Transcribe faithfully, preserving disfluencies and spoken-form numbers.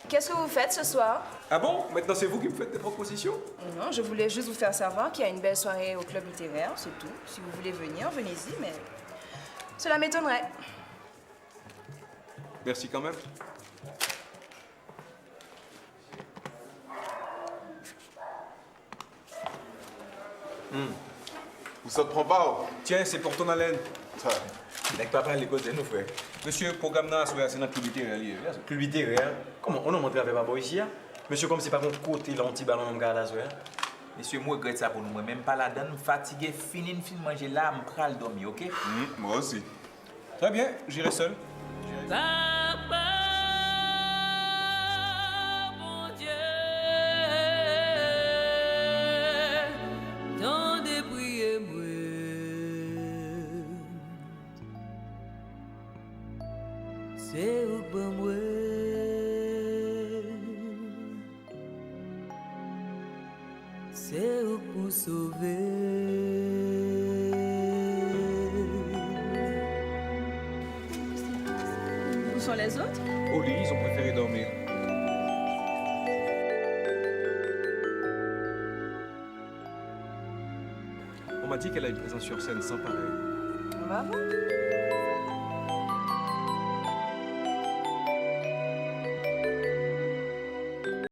Qu'est-ce que vous faites ce soir ? Ah bon ? Maintenant, c'est vous qui me faites des propositions ? Non, je voulais juste vous faire savoir qu'il y a une belle soirée au club littéraire, c'est tout. Si vous voulez venir, venez-y, mais cela m'étonnerait. Merci quand même. Hmm. Ou sot pran pa w? Tiens, c'est pour ton haleine. Sa. Nèg pa pale koze nou, frè. Mesye, pwogram nan aswè a, se nan klib literè li ye. Klib literè? Kòman, yon nonm antrave pa bò isi a? Mesye, kòmsi pa gon kote la, yon ti bal yon nonm ka al aswè a? Mesye, m regrèt sa pou nou, mwen menm pa ladann, m fatige, fini n fin manje la, m pral dòmi, oke? Hmm, mwen osi. Très bien, j'irai seul. Papa, Bondye, tande priye mwen. Se ou k ban mwen. Se ou k pou sove. Où sont les autres ? Au lit, ils ont préféré dormir. On m'a dit qu'elle a une présence sur scène sans pareil. Bravo.